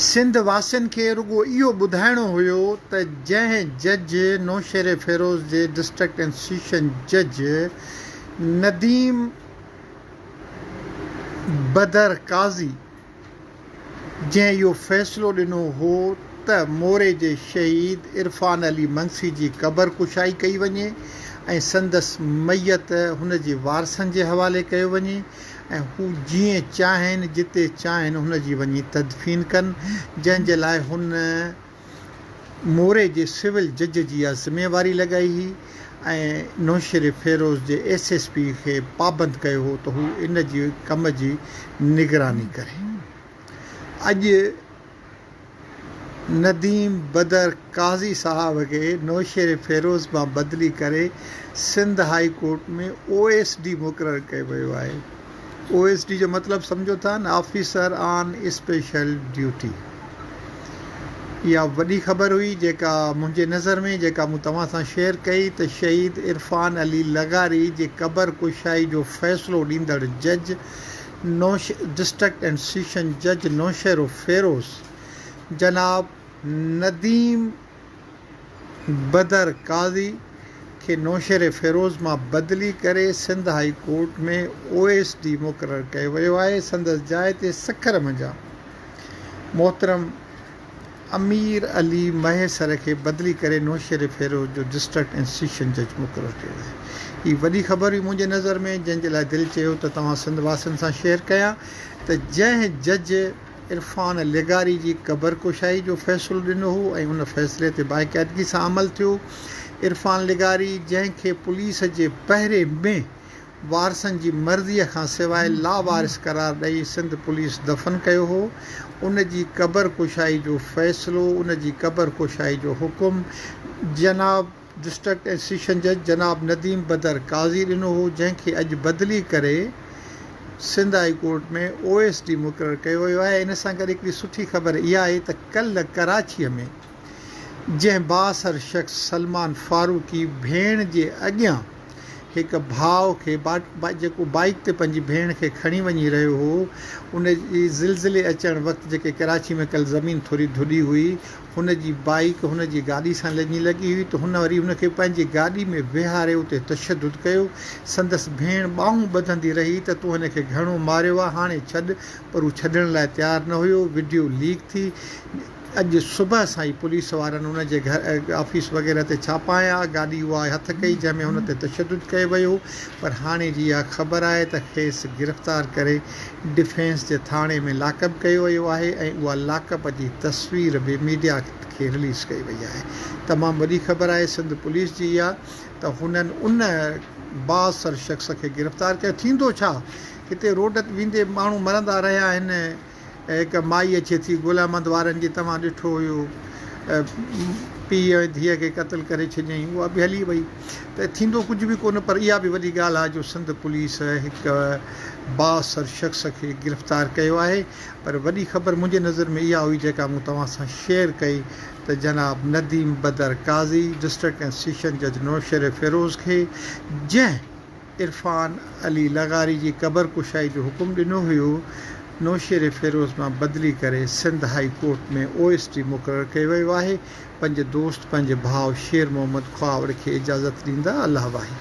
سنڌ واسين کي رڳو اهو ٻڌائڻو هيو ته جنهن جج نوشهري فيروز جي ڊسٽرڪٽ اينڊ سيشن جج نديم بدر قاضي جنهن اهو فيصلو ڏنو هو ته موري جي شهيد عرفان علي منگسي جي قبر ڪشائي ڪئي وڃي ۽ سندس ميت هن جي وارثن جي حوالي ڪيو وڃي ۽ هو جيئن چاهين جتي چاهين هن جي وڃي تدفين ڪن جنهن جي لاء هن موري جي سول جج جي اها ذميواري لڳائي هئي ۽ نوشهري فيروز جي ايس ايس پي کي پابند ڪيو هو ته هو ان جي ڪم جي نگراني ڪري. اڄ نديم بدر قاضي صاحب کي نوشهري فيروز مان بدلي ڪري Sindh high court ۾ O S D مقرر ڪيو ويو آهي. او ايس ڊي جو مطلب سمجهو ٿا نه آفيسر آن اسپيشل ڊيوٽي. اها وڏي خبر هئي جيڪا منهنجي نظر ۾ جيڪا مون توهان سان شيئر ڪئي ته شهيد عرفان علي لغاري جي قبر ڪشائي جو فيصلو ڏيندڙ جج ڊسٽرڪٽ اينڊ سيشن جج نوشهرو فيروز جناب نديم بدر قاضي کي نوشهري فيروز مان بدلي ڪري Sindh high court ۾ O S D مقرر ڪيو ويو آهي، سندس جاء تي سکر منجهان محترم امير علي مهيسر کي بدلي ڪري نوشهري فيروز جو ڊسٽرڪٽ اينڊ سيشن جج مقرر ڪيو ويو آهي. هي وڏي خبر هئي منهنجي نظر ۾ جنهن جي لاء دل چيو ته توهان سنڌ واسين سان شيئر ڪيان ته جنهن جج عرفان لغاري جي قبر ڪشائي جو فيصلو ڏنو هو ۽ ان فيصلي تي باقاعدگي سان عمل ٿيو. عرفان لغاري جنهن کي پوليس جي پهري ۾ وارثن جي مرضيء کان سواء لاوارث قرار ڏئي سنڌ پوليس دفن ڪيو هو ان جي قبر ڪشائي جو فيصلو ان جي قبر ڪشائي جو حڪم جناب ڊسٽرڪٽ ۽ سيشن جج جناب نديم بدر قاضي ڏنو هو جنهن کي اڄ بدلي ڪري Sindh high court ۾ O S D مقرر ڪيو ويو آهي ان سان گڏ هڪڙي سٺي خبر اها آهي ته ڪلهه ڪراچيء ۾ جنهن بااثر شخص سلمان فاروقي ڀيڻ جي اڳيان هڪ ڀاء کي جيڪو بائيڪ تي پنهنجي ڀيڻ کي کڻي وڃي رهيو هو ان جي زلزلي اچڻ وقت جيڪي ڪراچي ۾ ڪلهه زمين ٿوري ڌڏي هئي هن جي بائيڪ هن جي گاڏي سان لڃي لڳي هئي ته هن وري هن کي پنهنجي گاڏي ۾ ويهاري اتي تشدد ڪيو. سندس ڀيڻ ٻانهون ٻڌندي رهي ته تون هن کي گهڻو ماريو آ هاڻي ڇڏ پر هو ڇڏڻ لاء تيار نه هيو. وڊيو ليڪ ٿي. اڄ صبح سان ئي پوليس وارن هن جي گهر آفيس وغيره تي ڇاپا هنيا. گاڏي اها هٿ ڪئي جنهن ۾ هن تي تشدد ڪيو ويو هو پر هاڻي جي اها خبر آهي ته کيس گرفتار ڪري ڊفينس جي ٿاڻي ۾ لاڪ اپ ڪيو ويو آهي ۽ اها لاڪ اپ جي تصوير به ميڊيا کي رليز ڪئي وئي آهي. تمام وڏي خبر آهي سنڌ پوليس جي اها ته هنن ان بااثر شخص کي گرفتار ڪيو. ٿيندو ڇا هتي روڊ تي ويندي ماڻهو مرندا رهيا آهن. هڪ مائي اچي ٿي گل احمد وارن جي توهان ڏٺو هيو پيء ۽ ڌيء کي قتل ڪري ڇڏيائين اها به هلي وئي ته ٿيندو ڪجهه به ڪونه پر اها به وڏي ڳالهه آهي جو سنڌ پوليس هڪ بااثر شخص کي گرفتار ڪيو آهي پر وڏي خبر منهنجي نظر ۾ اها هئي جيڪا مون توهان سان شيئر ڪئي ته جناب نديم بدر قاضي ڊسٽرڪٽ ۽ سيشن جج نوشهري فيروز کي جنهن عرفان علي لغاري جي قبر ڪشائي جو حڪم ڏنو هيو، نوشهري فيروز مان بدلي ڪري Sindh high court ۾ O S D مقرر ڪيو ويو آهي، پنهنجي دوست پنهنجي ڀاء شير محمد خواوڙ کي اجازت ڏيندا الله واهي.